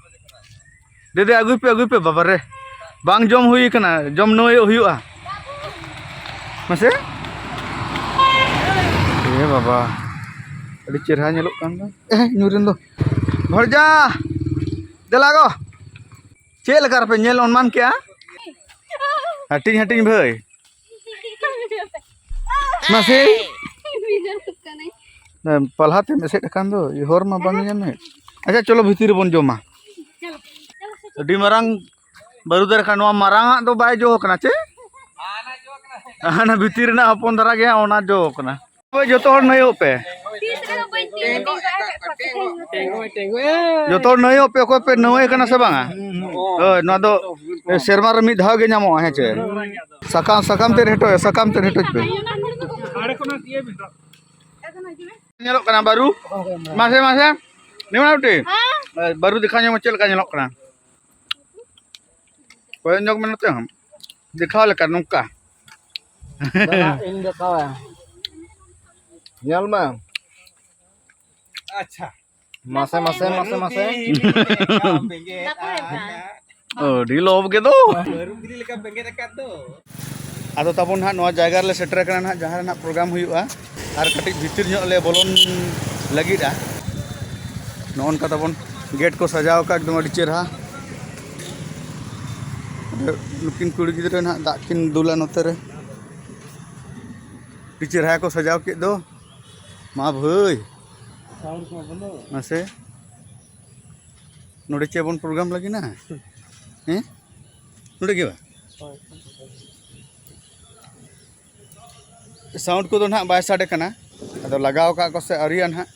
ᱫᱮᱫᱮ, ᱟᱹᱜᱩᱭ ᱯᱮ, ᱟᱹᱜᱩᱭ ᱯᱮ, ᱵᱟᱵᱟ ᱨᱮ᱾ ᱵᱟᱝ ᱡᱚᱢ ᱦᱩᱭ ᱠᱟᱱᱟ, ᱡᱚᱢ ᱱᱟᱹᱣᱟᱹᱭᱚᱜ ᱦᱩᱭᱩᱜᱼᱟ᱾ ᱢᱟᱥᱮ᱾ ᱮ ᱵᱟᱵᱟ, ᱟᱹᱰᱤ ᱪᱮᱦᱨᱟ ᱧᱮᱞᱚᱜ ᱠᱟᱱ ᱫᱚ᱾ ᱮ, ᱧᱩᱨᱮᱱ ᱫᱚ᱾ ᱵᱷᱚᱲᱡᱟ, ᱫᱮᱞᱟ ᱜᱚ᱾ ᱪᱮᱫ ᱞᱮᱠᱟ ᱨᱮᱯᱮ ᱧᱮᱞ ᱚᱱᱢᱟᱱ ᱠᱮᱜᱼᱟ? ᱦᱟᱹᱴᱤᱧ ᱦᱟᱹᱴᱤᱧ ᱵᱷᱟᱹᱭ᱾ ᱢᱟᱥᱮ᱾ ᱵᱤᱡᱚᱭ ᱠᱟᱱᱟᱭ᱾ ᱯᱟᱞᱦᱟ ᱛᱮᱢ ᱮᱥᱮᱫ ᱟᱠᱟᱱ ᱫᱚ, ᱦᱚᱨ ᱢᱟ ᱵᱟᱝ ᱧᱮᱞ ᱢᱮ᱾ ᱟᱪᱪᱷᱟ, ᱪᱚᱞᱚ ᱵᱷᱤᱛᱤᱨ ᱨᱮᱵᱚᱱ ᱡᱚᱢᱟ᱾ ᱟᱹᱰᱤ ᱢᱟᱨᱟᱝ ᱵᱟᱹᱨᱩ ᱫᱟᱨᱮ ᱠᱟᱱᱟ᱾ ᱱᱚᱣᱟ ᱢᱟᱨᱟᱝ ᱟᱜ ᱫᱚ ᱵᱟᱭ ᱡᱚ ᱠᱟᱱᱟ ᱪᱮ? ᱦᱟᱱᱟ ᱵᱷᱤᱛᱤᱨ ᱨᱮᱱᱟᱜ ᱦᱚᱯᱚᱱ ᱫᱷᱟᱨᱟ ᱜᱮ ᱦᱟᱸᱜ ᱚᱱᱟ ᱡᱚ ᱠᱟᱱᱟ᱾ ᱦᱳᱭ, ᱡᱚᱛᱚ ᱦᱚᱲ ᱱᱟᱹᱭᱚᱜ ᱯᱮ᱾ ᱡᱚᱛᱚ ᱦᱚᱲ ᱱᱟᱹᱭᱚᱜ ᱯᱮ, ᱚᱠᱚᱭ ᱯᱮ ᱱᱟᱹᱣᱟᱹᱭ ᱠᱟᱱᱟ ᱥᱮ ᱵᱟᱝᱟ? ᱦᱳᱭ, ᱱᱚᱣᱟ ᱫᱚ ᱥᱮᱨᱢᱟ ᱨᱮ ᱢᱤᱫ ᱫᱷᱟᱣ ᱜᱮ ᱧᱟᱢᱚᱜᱼᱟ, ᱦᱮᱸ ᱪᱮ? ᱥᱟᱠᱟᱢ, ᱥᱟᱠᱟᱢ ᱛᱮ ᱨᱮᱴᱚᱡ, ᱥᱟᱠᱟᱢ ᱛᱮ ᱨᱮᱴᱚᱡ ᱯᱮ᱾ ᱧᱮᱞᱚᱜ ᱠᱟᱱᱟ ᱵᱟᱹᱨᱩ᱾ ᱢᱟᱥᱮ, ᱢᱟᱥᱮ, ᱱᱤᱢᱟ ᱩᱴᱤ᱾ ᱵᱟᱹᱨᱩ ᱫᱮᱠᱷᱟᱣ ᱧᱚᱜ ᱢᱮ, ᱪᱮᱫ ᱞᱮᱠᱟ ᱧᱮᱞᱚᱜ ᱠᱟᱱᱟ? ᱠᱚᱭᱚᱜ ᱧᱚᱜ ᱢᱮ ᱱᱚᱛᱮ ᱦᱚᱸ᱾ ᱫᱮᱠᱷᱟᱣ ᱞᱮᱠᱟ ᱱᱚᱝᱠᱟ᱾ ᱫᱟᱫᱟ, ᱤᱧ ᱫᱮᱠᱷᱟᱣᱟ᱾ ᱧᱮᱞ ᱢᱮ᱾ ᱟᱪᱪᱷᱟ᱾ ᱢᱟᱥᱮ, ᱢᱟᱥᱮ, ᱢᱟᱥᱮ, ᱢᱟᱥᱮ᱾ ᱟᱹᱰᱤ ᱞᱚᱵ ᱜᱮ ᱫᱚ᱾ ᱵᱟᱹᱨᱩ ᱵᱤᱞᱤ ᱞᱮᱠᱟ ᱵᱮᱸᱜᱮᱫ ᱟᱠᱟᱫ ᱫᱚ᱾ ᱟᱫᱚ ᱛᱟᱵᱚᱱ ᱦᱟᱸᱜ ᱱᱚᱣᱟ ᱡᱟᱭᱜᱟ ᱨᱮᱞᱮ ᱥᱮᱴᱮᱨ ᱟᱠᱟᱱᱟ ᱱᱟᱦᱟᱜ, ᱡᱟᱦᱟᱸ ᱨᱮ ᱱᱟᱦᱟᱜ ᱯᱨᱳᱜᱨᱟᱢ ᱦᱩᱭᱩᱜᱼᱟ᱾ ᱟᱨ ᱠᱟᱹᱴᱤᱡ ᱵᱷᱤᱛᱤᱨ ᱧᱚᱜ ᱞᱮ ᱵᱚᱞᱚᱱ ᱞᱟᱹᱜᱤᱫᱼᱟ᱾ ᱱᱚᱜᱼᱚ ᱱᱚᱝᱠᱟ ᱛᱟᱵᱚᱱ ᱜᱮᱴ ᱠᱚ ᱥᱟᱡᱟᱣ ᱟᱠᱟᱫ, ᱮᱠᱫᱚᱢ ᱟᱹᱰᱤ ᱪᱮᱦᱨᱟ᱾ ᱱᱩᱠᱤᱱ ᱠᱩᱲᱤ ᱜᱤᱫᱽᱨᱟᱹ ᱱᱟᱦᱟᱜ ᱫᱟᱜ ᱠᱤᱱ ᱫᱩᱞᱟ ᱱᱚᱛᱮ ᱨᱮ᱾ ᱟᱹᱰᱤ ᱪᱮᱦᱨᱟ ᱠᱚ ᱥᱟᱡᱟᱣ ᱠᱮᱫ ᱫᱚ᱾ ᱢᱟ ᱵᱷᱟᱹᱭ᱾ ᱥᱟᱣᱩᱱᱰ ᱠᱚ ᱵᱚᱱᱫᱚ᱾ ᱢᱟᱥᱮ᱾ ᱱᱚᱰᱮ ᱪᱮᱫ ᱵᱚᱱ ᱯᱨᱳᱜᱨᱟᱢ ᱞᱟᱹᱜᱤᱫ ᱱᱟ? ᱦᱮᱸ? ᱱᱚᱰᱮ ᱜᱮ ᱵᱟ? ᱦᱳᱭ᱾ ᱥᱟᱣᱩᱱᱰ ᱠᱚᱫᱚ ᱱᱟᱦᱟᱜ ᱵᱟᱭ ᱥᱟᱰᱮ ᱠᱟᱱᱟ᱾ ᱟᱫᱚ ᱞᱟᱜᱟᱣ ᱟᱠᱟᱫ ᱠᱚ ᱥᱮ ᱟᱹᱣᱨᱤᱭᱟ ᱱᱟᱦᱟᱜ?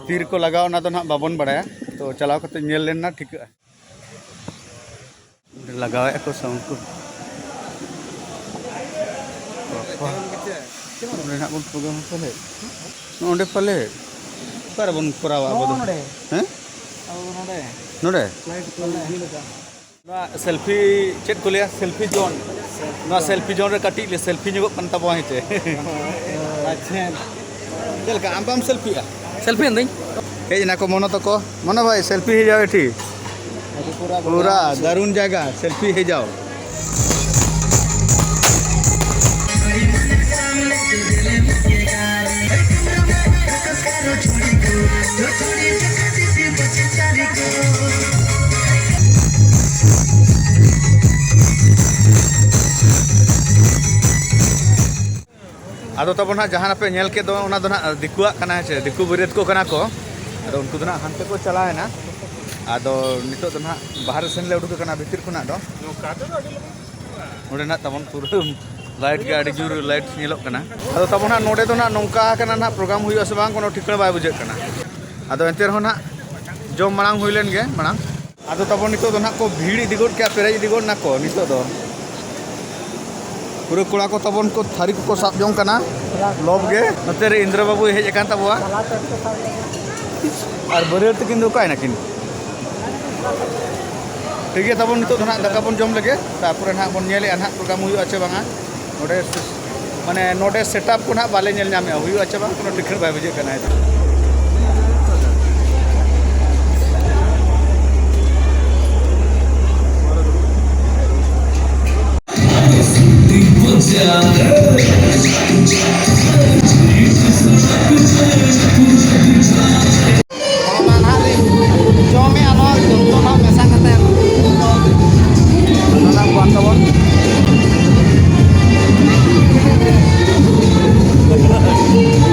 ᱛᱤ ᱨᱮᱠᱚ ᱞᱟᱜᱟᱣ, ᱚᱱᱟ ᱫᱚ ᱱᱟᱦᱟᱜ ᱵᱟᱵᱚᱱ ᱵᱟᱲᱟᱭᱟ᱾ ᱛᱚ, ᱪᱟᱞᱟᱣ ᱠᱟᱛᱮ ᱧᱮᱞ ᱞᱮᱱ ᱱᱟ ᱴᱷᱤᱠᱟᱹᱜᱼᱟ᱾ ᱞᱟᱜᱟᱣᱮᱫᱼᱟ ᱠᱚ ᱥᱟᱣᱩᱱᱰ ᱠᱚ᱾ ᱵᱟᱯᱟ᱾ ᱱᱚᱰᱮ ᱱᱟᱦᱟᱜ ᱵᱚᱱ ᱯᱨᱳᱜᱨᱟᱢᱟ ᱯᱟᱞᱮ᱾ ᱱᱚᱰᱮ ᱯᱟᱞᱮ᱾ ᱚᱠᱟ ᱨᱮᱵᱚᱱ ᱠᱚᱨᱟᱣᱟ ᱟᱵᱚ ᱫᱚ? ᱱᱚᱜᱼᱚ ᱱᱚᱰᱮ᱾ ᱦᱮᱸ? ᱟᱵᱚ ᱱᱚᱰᱮ᱾ ᱱᱚᱰᱮ? ᱱᱚᱣᱟ ᱥᱮᱞᱯᱷᱤ ᱪᱮᱫ ᱠᱚ ᱞᱟᱹᱭᱟ? Selfie zone. ᱱᱚᱣᱟ ᱥᱮᱞᱯᱷᱤ ᱡᱳᱱ ᱨᱮ ᱠᱟᱹᱴᱤᱡ ᱞᱮ ᱥᱮᱞᱯᱷᱤ ᱧᱚᱜᱚᱜ ᱠᱟᱱ ᱛᱟᱵᱚᱱᱟ ᱦᱮᱸ ᱪᱮ? ᱟᱪᱪᱷᱟ᱾ ᱪᱮᱫ ᱞᱮᱠᱟ, ᱟᱢ ᱵᱟᱢ ᱥᱮᱞᱯᱷᱤᱜᱼᱟ? ᱥᱮᱞᱯᱷᱤ ᱮᱱ ᱫᱟᱹᱧ᱾ ᱦᱮᱡ ᱮᱱᱟ ᱠᱚ ᱢᱚᱱᱚ ᱛᱟᱠᱚ᱾ ᱢᱚᱱᱚ ᱵᱷᱟᱭ, ᱥᱮᱞᱯᱷᱤ ᱦᱮᱡᱟᱣ ᱮᱴᱷᱤ᱾ ᱯᱩᱨᱟ ᱫᱟᱨᱩᱱ ᱡᱟᱭᱜᱟ, ᱥᱮᱞᱯᱷᱤ ᱦᱮᱡᱟᱣ᱾ ᱟᱫᱚ ᱛᱟᱵᱚᱱ ᱦᱟᱸᱜ ᱡᱟᱦᱟᱸ ᱯᱮ ᱧᱮᱞ ᱠᱮᱫ ᱫᱚ, ᱚᱱᱟ ᱫᱚ ᱱᱟᱦᱟᱜ ᱫᱤᱠᱩᱣᱟᱜ ᱠᱟᱱᱟ, ᱦᱮᱸ ᱪᱮ? ᱫᱤᱠᱩ ᱵᱟᱹᱨᱭᱟᱹᱛ ᱠᱚ ᱠᱟᱱᱟ ᱠᱚ᱾ ᱟᱫᱚ ᱩᱱᱠᱩ ᱫᱚ ᱱᱟᱦᱟᱜ ᱦᱟᱱᱛᱮ ᱠᱚ ᱪᱟᱞᱟᱣ ᱮᱱᱟ᱾ ᱟᱫᱚ ᱱᱤᱛᱚᱜ ᱫᱚ ᱱᱟᱦᱟᱜ ᱵᱟᱦᱨᱮ ᱥᱮᱱ ᱞᱮ ᱩᱰᱩᱠ ᱟᱠᱟᱱᱟ ᱵᱷᱤᱛᱤᱨ ᱠᱷᱚᱱᱟᱜ ᱫᱚ᱾ ᱱᱚᱰᱮ ᱱᱟᱦᱟᱜ ᱛᱟᱵᱚᱱ ᱯᱩᱨᱟᱹ ᱞᱟᱭᱤᱴ ᱜᱮ, ᱟᱹᱰᱤ ᱡᱳᱨ ᱞᱟᱭᱤᱴ ᱧᱮᱞᱚᱜ ᱠᱟᱱᱟ᱾ ᱟᱫᱚ ᱛᱟᱵᱚᱱ ᱦᱟᱸᱜ ᱱᱚᱰᱮ ᱫᱚ ᱱᱟᱦᱟᱜ ᱱᱚᱝᱠᱟ ᱟᱠᱟᱱᱟ ᱱᱟᱦᱟᱜ, ᱯᱨᱳᱜᱨᱟᱢ ᱦᱩᱭᱩᱜᱼᱟ ᱥᱮ ᱵᱟᱝ, ᱠᱳᱱᱳ ᱴᱷᱤᱠᱟᱹᱱᱟ ᱵᱟᱭ ᱵᱩᱡᱷᱟᱹᱜ ᱠᱟᱱᱟ᱾ ᱟᱫᱚ ᱮᱱᱛᱮ ᱨᱮᱦᱚᱸ ᱱᱟᱦᱟᱜ ᱡᱚᱢ ᱢᱟᱲᱟᱝ ᱦᱩᱭ ᱞᱮᱱ ᱜᱮ ᱢᱟᱲᱟᱝ᱾ ᱟᱫᱚ ᱛᱟᱵᱚᱱ ᱱᱤᱛᱚᱜ ᱫᱚ ᱱᱟᱦᱟᱜ ᱠᱚ ᱵᱷᱤᱲ ᱤᱫᱤ ᱜᱚᱫ ᱠᱮᱜᱼᱟ, ᱯᱮᱨᱮᱡ ᱤᱫᱤ ᱜᱚᱫ ᱱᱟᱠᱚ ᱱᱤᱛᱚᱜ ᱫᱚ᱾ ᱯᱩᱨᱟᱹ ᱠᱚᱲᱟ ᱠᱚ ᱛᱟᱵᱚᱱ ᱠᱚ ᱛᱷᱟᱹᱨᱤ ᱠᱚᱠᱚ ᱥᱟᱵ ᱡᱚᱝ ᱠᱟᱱᱟ᱾ ᱞᱚᱵ ᱜᱮ᱾ ᱱᱚᱛᱮ ᱨᱮ ᱤᱱᱫᱨᱚ ᱵᱟᱹᱵᱩᱭ ᱦᱮᱡ ᱟᱠᱟᱱ ᱛᱟᱵᱚᱣᱟ᱾ ᱟᱨ ᱵᱟᱹᱨᱭᱟᱹᱲ ᱛᱟᱹᱠᱤᱱ ᱫᱚ ᱚᱠᱟᱭ ᱱᱟᱹᱠᱤᱱ? ᱴᱷᱤᱠ ᱜᱮᱭᱟ, ᱛᱟᱵᱚᱱ ᱱᱤᱛᱚᱜ ᱫᱚ ᱱᱟᱦᱟᱜ ᱫᱟᱠᱟ ᱵᱚᱱ ᱡᱚᱢ ᱞᱮᱜᱮ, ᱛᱟᱨᱯᱚᱨᱮ ᱱᱟᱦᱟᱜ ᱵᱚᱱ ᱧᱮᱞᱮᱜᱼᱟ ᱱᱟᱦᱟᱜ ᱯᱨᱳᱜᱨᱟᱢ ᱦᱩᱭᱩᱜᱼᱟ ᱪᱮ ᱵᱟᱝᱟ᱾ ᱱᱚᱰᱮ ᱢᱟᱱᱮ ᱱᱚᱰᱮ ᱥᱮᱴᱟᱯ ᱠᱚ ᱱᱟᱦᱟᱜ ᱵᱟᱞᱮ ᱧᱮᱞ ᱧᱟᱢᱮᱜᱼᱟ, ᱦᱩᱭᱩᱜᱼᱟ ᱪᱮ ᱵᱟᱝ, ᱠᱳᱱᱳ ᱴᱷᱤᱠᱟᱹᱱ ᱵᱟᱭ ᱵᱩᱡᱷᱟᱹᱜ ᱠᱟᱱᱟ᱾ ᱚᱱᱟ ᱱᱟᱦᱟᱜ ᱞᱤᱧ ᱡᱚᱢᱮᱜᱼᱟ, ᱱᱚᱣᱟ ᱡᱚᱛᱚ ᱱᱟᱦᱟᱜ ᱢᱮᱥᱟ ᱠᱟᱛᱮ᱾ ᱚᱱᱟ ᱠᱚ ᱛᱟᱵᱚᱱ᱾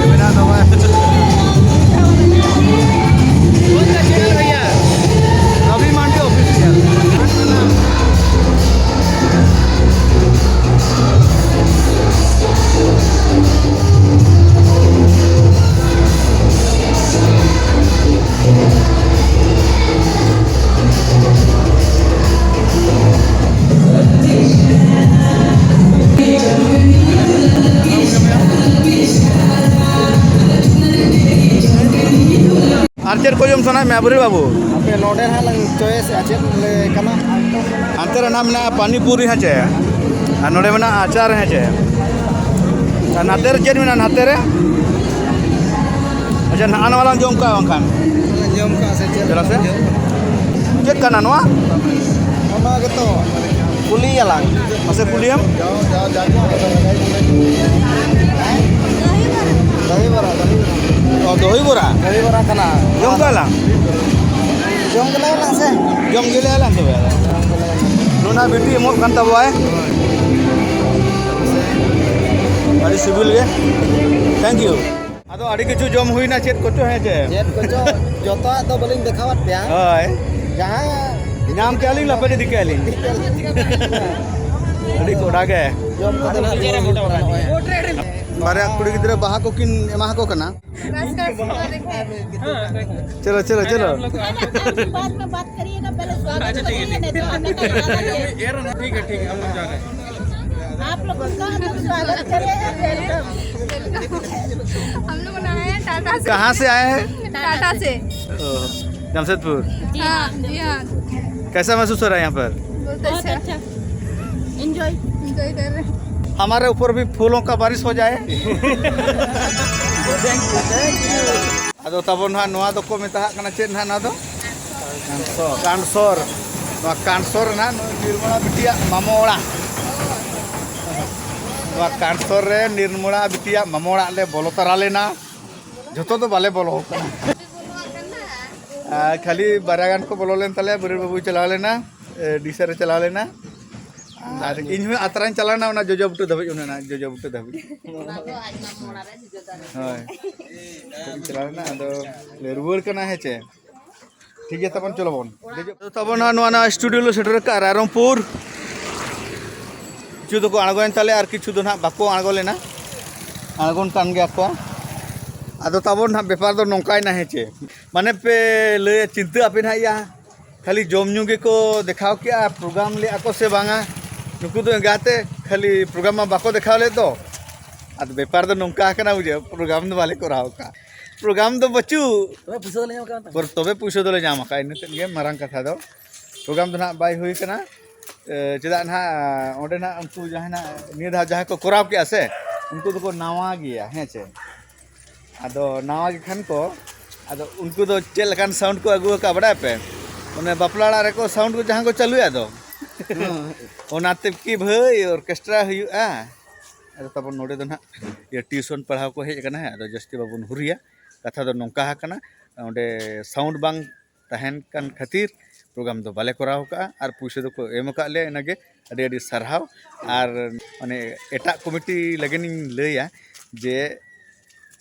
ᱢᱮᱱᱟᱜ ᱛᱟᱵᱚᱱᱟ᱾ ᱨᱚᱵᱤ ᱢᱟᱱᱰᱤ ᱚᱯᱷᱤᱥᱤᱭᱟᱞ᱾ ᱟᱨ ᱪᱮᱫ ᱠᱚ ᱡᱚᱢ ᱥᱟᱱᱟᱭᱮᱫ ᱢᱮᱭᱟ ᱵᱟᱹᱵᱩ? ᱟᱯᱮ ᱱᱚᱰᱮ ᱦᱟᱸᱜ ᱞᱟᱝ ᱪᱚᱭᱮᱥᱮᱜᱼᱟ, ᱪᱮᱫ ᱞᱮ ᱠᱟᱱᱟ? ᱦᱟᱱᱛᱮ ᱨᱮ ᱱᱟᱜ ᱢᱮᱱᱟᱜᱼᱟ ᱯᱟᱱᱤᱯᱩᱨᱤ, ᱦᱮᱸ ᱪᱮ? ᱟᱨ ᱱᱚᱰᱮ ᱢᱮᱱᱟᱜᱼᱟ ᱟᱪᱟᱨ, ᱦᱮᱸ ᱪᱮ? ᱟᱨ ᱱᱟᱛᱮ ᱨᱮ ᱪᱮᱫ ᱢᱮᱱᱟᱜᱼᱟ ᱱᱟᱛᱮ ᱨᱮ? ᱟᱪᱪᱷᱟ, ᱱᱟᱜᱼᱟ ᱱᱚᱣᱟ ᱞᱟᱝ ᱡᱚᱢ ᱠᱟᱜᱼᱟ ᱵᱟᱝᱠᱷᱟᱱ? ᱡᱚᱢ ᱠᱟᱜᱼᱟ ᱥᱮ ᱪᱮᱫ? ᱪᱮᱫᱟᱜ ᱥᱮ? ᱪᱮᱫ ᱠᱟᱱᱟ ᱱᱚᱣᱟ? ᱚᱱᱟ ᱜᱮᱛᱚ᱾ ᱠᱩᱞᱤᱭᱟᱞᱟᱝ᱾ ᱢᱟᱥᱮ ᱠᱩᱞᱤᱭᱮᱢ? ᱫᱚᱦᱤ ᱵᱚᱨᱟ, ᱫᱚᱦᱤ ᱵᱚᱨᱟ᱾ ᱚ, ᱫᱚᱦᱤ ᱵᱚᱨᱟ? ᱫᱚᱦᱤ ᱵᱚᱨᱟ ᱠᱟᱱᱟ᱾ ᱡᱚᱢ ᱠᱟᱜᱼᱟ ᱞᱟᱝ? ᱡᱚᱢ ᱜᱮᱞᱟᱭ ᱞᱟᱝ ᱥᱮ? ᱡᱚᱢ ᱜᱮᱞᱟᱭ ᱞᱟᱝ ᱛᱚᱵᱮ ᱟᱫᱚ᱾ ᱱᱚᱰᱮ ᱵᱤᱴᱤ ᱮᱢᱚᱜ ᱠᱟᱱ ᱛᱟᱵᱚᱣᱟᱭ᱾ ᱟᱹᱰᱤ ᱥᱤᱵᱤᱞ ᱜᱮ᱾ Thank you. ᱟᱫᱚ ᱟᱹᱰᱤ ᱠᱤᱪᱷᱩ ᱡᱚᱢ ᱦᱩᱭᱱᱟ, ᱪᱮᱫ ᱠᱚᱪᱚ, ᱦᱮᱸ ᱪᱮ? ᱪᱮᱫ ᱠᱚᱪᱚ, ᱡᱚᱛᱚᱣᱟᱜ ᱫᱚ ᱵᱟᱹᱞᱤᱧ ᱫᱮᱠᱷᱟᱣᱟᱫ ᱯᱮᱭᱟ᱾ ᱦᱳᱭ᱾ ᱡᱟᱦᱟᱸ ᱧᱟᱢ ᱠᱮᱜᱼᱟ ᱞᱤᱧ, ᱞᱟᱯᱮ ᱤᱫᱤ ᱠᱮᱜᱼᱟ ᱞᱤᱧ᱾ ᱟᱹᱰᱤ ᱠᱚᱰᱟ ᱜᱮ᱾ ᱡᱚᱢ ᱠᱟᱛᱮ ᱱᱟᱦᱟᱜ ᱨᱩᱣᱟᱹᱲ ᱦᱩᱭᱩᱜ ᱠᱟᱱᱟ ᱱᱚᱜᱼᱚᱭ᱾ ᱵᱟᱨᱭᱟ ᱠᱩᱲᱤ ᱜᱤᱫᱽᱨᱟᱹ ᱵᱟᱦᱟ ᱠᱚ ᱠᱤᱱ ᱮᱢᱟ ᱠᱚ ᱠᱟᱱᱟ᱾ चलो, चलो, चलो। बाद में बात करिएगा, पहले स्वागत करिए, नहीं तो हम लोग का ज्यादा लेट। ठीक है, ठीक है, हम लोग जा रहे हैं। आप लोग उसका हम लोग स्वागत करें, welcome। हम लोग आए हैं टाटा से। कहाँ से आए हैं? टाटा से। ओह, जमशेदपुर। हाँ, जी हाँ। कैसा महसूस हो रहा है यहाँ पर? बहुत अच्छा। एंजॉय। एंजॉय कर रहे हैं। हमारे ऊपर भी फूलों का बारिश हो जाए। Thank you, thank you। ᱟᱫᱚ ᱛᱟᱵᱚᱱ ᱱᱟᱦᱟᱜ ᱱᱚᱣᱟ ᱫᱚᱠᱚ ᱢᱮᱛᱟᱜ ᱠᱟᱱᱟ ᱪᱮᱫ ᱱᱟᱦᱟᱜ ᱱᱚᱣᱟ ᱫᱚ? ᱠᱟᱱᱥᱚᱨ᱾ ᱱᱚᱣᱟ ᱠᱟᱱᱥᱚᱨ ᱨᱮᱱᱟᱜ ᱱᱩᱭ ᱱᱤᱨᱢᱚᱞᱟ ᱵᱤᱴᱤᱭᱟᱜ ᱢᱟᱢᱚ ᱚᱲᱟᱜ᱾ ᱱᱚᱣᱟ ᱠᱟᱱᱥᱚᱨ ᱨᱮ ᱱᱤᱨᱢᱚᱞᱟ ᱵᱤᱴᱤᱭᱟᱜ ᱢᱟᱢᱚ ᱚᱲᱟᱜ ᱞᱮ ᱵᱚᱞᱚ ᱛᱟᱨᱟ ᱞᱮᱱᱟ᱾ ᱡᱷᱚᱛᱚ ᱫᱚ ᱵᱟᱞᱮ ᱵᱚᱞᱚ ᱟᱠᱟᱱᱟ᱾ ᱟᱨ ᱠᱷᱟᱹᱞᱤ ᱵᱟᱨᱭᱟ ᱜᱟᱱ ᱠᱚ ᱵᱚᱞᱚ ᱞᱮᱱ ᱛᱟᱞᱮᱭᱟ, ᱵᱟᱹᱨᱟᱹᱲ ᱵᱟᱹᱵᱩᱭ ᱪᱟᱞᱟᱣ ᱞᱮᱱᱟ, ᱮ, ᱰᱤᱥᱟ ᱨᱮ ᱪᱟᱞᱟᱣ ᱞᱮᱱᱟ᱾ ᱟᱨ ᱤᱧ ᱦᱚᱸ ᱟᱛᱨᱟᱧ ᱪᱟᱞᱟᱣ ᱞᱮᱱᱟ, ᱚᱱᱟ ᱡᱚᱡᱚ ᱵᱩᱴᱟᱹ ᱫᱷᱟᱹᱵᱤᱡ, ᱚᱱᱟ ᱚᱱᱟ ᱡᱚᱡᱚ ᱵᱩᱴᱟᱹ ᱫᱷᱟᱹᱵᱤᱡ᱾ ᱦᱳᱭ᱾ ᱤᱧ ᱪᱟᱞᱟᱣ ᱞᱮᱱᱟ, ᱟᱫᱚ ᱞᱮ ᱨᱩᱣᱟᱹᱲ ᱠᱟᱱᱟ, ᱦᱮᱸ ᱪᱮ? ᱴᱷᱤᱠ ᱜᱮᱭᱟ, ᱛᱟᱵᱚᱱ ᱪᱚᱞᱚ ᱵᱚᱱ᱾ ᱟᱫᱚ ᱛᱟᱵᱚᱱ ᱱᱚᱣᱟ, ᱱᱚᱣᱟ ᱥᱴᱩᱰᱤᱭᱳ ᱞᱮ ᱥᱮᱴᱮᱨ ᱟᱠᱟᱫᱼᱟ, ᱨᱟᱭᱨᱚᱝᱯᱩᱨ᱾ ᱠᱤᱪᱷᱩ ᱫᱚᱠᱚ ᱟᱬᱜᱚᱭᱮᱱ ᱛᱟᱞᱮᱭᱟ ᱟᱨ ᱠᱤᱪᱷᱩ ᱫᱚ ᱱᱟᱦᱟᱜ ᱵᱟᱠᱚ ᱟᱬᱜᱚ ᱞᱮᱱᱟ, ᱟᱬᱜᱚᱱ ᱠᱟᱱ ᱜᱮᱭᱟ ᱠᱚ᱾ ᱟᱫᱚ ᱛᱟᱵᱚᱱ ᱱᱟᱦᱟᱜ ᱵᱮᱯᱟᱨ ᱫᱚ ᱱᱚᱝᱠᱟᱭᱮᱱᱟ, ᱦᱮᱸ ᱪᱮ? ᱢᱟᱱᱮ ᱯᱮ ᱞᱟᱹᱭᱟ, ᱪᱤᱱᱛᱟᱹ ᱟᱯᱮ ᱱᱟᱦᱟᱜ ᱭᱟ, ᱠᱷᱟᱹᱞᱤ ᱡᱚᱢ ᱧᱩ ᱜᱮᱠᱚ ᱫᱮᱠᱷᱟᱣ ᱠᱮᱜᱼᱟ, ᱯᱨᱳᱜᱨᱟᱢ ᱞᱮᱜᱼᱟ ᱠᱚ ᱥᱮ ᱵᱟᱝᱟ? ᱱᱩᱠᱩ ᱫᱚ ᱮᱸᱜᱟᱛᱮ ᱠᱷᱟᱹᱞᱤ ᱯᱨᱳᱜᱨᱟᱢ ᱢᱟ ᱵᱟᱠᱚ ᱫᱮᱠᱷᱟᱣ ᱞᱮᱫ ᱫᱚ᱾ ᱟᱫᱚ ᱵᱮᱯᱟᱨ ᱫᱚ ᱱᱚᱝᱠᱟ ᱟᱠᱟᱱᱟ, ᱵᱩᱡᱷᱟᱹᱣ, ᱯᱨᱳᱜᱨᱟᱢ ᱫᱚ ᱵᱟᱞᱮ ᱠᱚᱨᱟᱣ ᱠᱟᱜᱼᱟ, ᱯᱨᱳᱜᱨᱟᱢ ᱫᱚ ᱵᱟᱹᱪᱩᱜ᱾ ᱛᱚᱵᱮ ᱯᱩᱭᱥᱟᱹ ᱫᱚᱞᱮ ᱧᱟᱢ ᱟᱠᱟᱫᱼᱟ᱾ ᱯᱚᱨ-, ᱛᱚᱵᱮ ᱯᱩᱭᱥᱟᱹ ᱫᱚᱞᱮ ᱧᱟᱢ ᱟᱠᱟᱫᱼᱟ, ᱤᱱᱟᱹ ᱛᱮᱫ ᱜᱮ ᱢᱟᱨᱟᱝ ᱠᱟᱛᱷᱟ ᱫᱚ᱾ ᱯᱨᱳᱜᱨᱟᱢ ᱫᱚ ᱱᱟᱦᱟᱜ ᱵᱟᱭ ᱦᱩᱭ ᱠᱟᱱᱟ᱾ ᱮ, ᱪᱮᱫᱟᱜ ᱱᱟᱦᱟᱜ ᱚᱸᱰᱮ ᱱᱟᱦᱟᱜ ᱩᱱᱠᱩ ᱡᱟᱦᱟᱸᱭ ᱱᱟᱦᱟᱜ ᱱᱤᱭᱟᱹ ᱫᱷᱟᱣ ᱡᱟᱦᱟᱸᱭ ᱠᱚ ᱠᱚᱨᱟᱣ ᱠᱮᱜᱼᱟ ᱥᱮ, ᱩᱱᱠᱩ ᱫᱚᱠᱚ ᱱᱟᱣᱟ ᱜᱮᱭᱟ, ᱦᱮᱸ ᱪᱮ? ᱟᱫᱚ ᱱᱟᱣᱟ ᱜᱮ ᱠᱷᱟᱱ ᱠᱚ, ᱟᱫᱚ ᱩᱱᱠᱩ ᱫᱚ ᱪᱮᱫ ᱞᱮᱠᱟᱱ ᱥᱟᱣᱩᱱᱰ ᱠᱚ ᱟᱹᱜᱩ ᱟᱠᱟᱫᱼᱟ ᱵᱟᱰᱟᱭ ᱯᱮ? ᱚᱱᱮ ᱵᱟᱯᱞᱟ ᱚᱲᱟᱜ ᱨᱮᱠᱚ ᱥᱟᱣᱩᱱᱰ ᱠᱚ ᱡᱟᱦᱟᱸ ᱠᱚ ᱪᱟᱹᱞᱩᱭᱟ ᱫᱚ, ᱦᱮᱸ᱾ ᱚᱱᱟᱛᱮ ᱠᱤ ᱵᱷᱟᱹᱭ ᱚᱨᱠᱮᱥᱴᱨᱟ ᱦᱩᱭᱩᱜᱼᱟ? ᱟᱫᱚ ᱛᱟᱵᱚᱱ ᱱᱚᱰᱮ ᱫᱚ ᱱᱟᱦᱟᱜ ᱤᱭᱟᱹ ᱴᱤᱭᱩᱥᱚᱱ ᱯᱟᱲᱦᱟᱣ ᱠᱚ ᱦᱮᱡ ᱟᱠᱟᱱᱟ, ᱦᱮᱸ, ᱟᱫᱚ ᱡᱟᱹᱥᱛᱤ ᱵᱟᱵᱚᱱ ᱦᱩᱨᱤᱭᱟ᱾ ᱠᱟᱛᱷᱟ ᱫᱚ ᱱᱚᱝᱠᱟ ᱟᱠᱟᱱᱟ, ᱚᱸᱰᱮ ᱥᱟᱣᱩᱱᱰ ᱵᱟᱝ ᱛᱟᱦᱮᱱ ᱠᱟᱱ ᱠᱷᱟᱹᱛᱤᱨ ᱯᱨᱳᱜᱨᱟᱢ ᱫᱚ ᱵᱟᱞᱮ ᱠᱚᱨᱟᱣ ᱠᱟᱜᱼᱟ, ᱟᱨ ᱯᱩᱭᱥᱟᱹ ᱫᱚᱠᱚ ᱮᱢ ᱟᱠᱟᱫ ᱞᱮᱭᱟ, ᱤᱱᱟᱹᱜᱮ ᱟᱹᱰᱤ ᱟᱹᱰᱤ ᱥᱟᱨᱦᱟᱣ᱾ ᱟᱨ ᱢᱟᱱᱮ ᱮᱴᱟᱜ ᱠᱚᱢᱤᱴᱤ ᱞᱟᱹᱜᱤᱫ ᱤᱧ ᱞᱟᱹᱭᱟ ᱡᱮ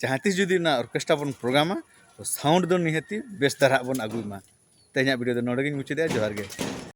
ᱡᱟᱦᱟᱸ ᱛᱤᱥ ᱡᱩᱫᱤ ᱚᱱᱟ ᱚᱨᱠᱮᱥᱴᱨᱟ ᱵᱚᱱ ᱯᱨᱳᱜᱨᱟᱢᱟ, ᱛᱚ ᱥᱟᱣᱩᱱᱰ ᱫᱚ ᱱᱤᱦᱟᱹᱛᱤ ᱵᱮᱥ ᱫᱷᱟᱨᱟ ᱵᱚᱱ ᱟᱹᱜᱩᱭ ᱢᱟ᱾ ᱛᱮᱦᱮᱧᱟᱜ ᱵᱷᱤᱰᱤᱭᱳ ᱫᱚ ᱱᱚᱰᱮ ᱜᱤᱧ ᱢᱩᱪᱟᱹᱫᱮᱜᱼᱟ᱾ ᱡᱚᱦᱟᱨ ᱜᱮ᱾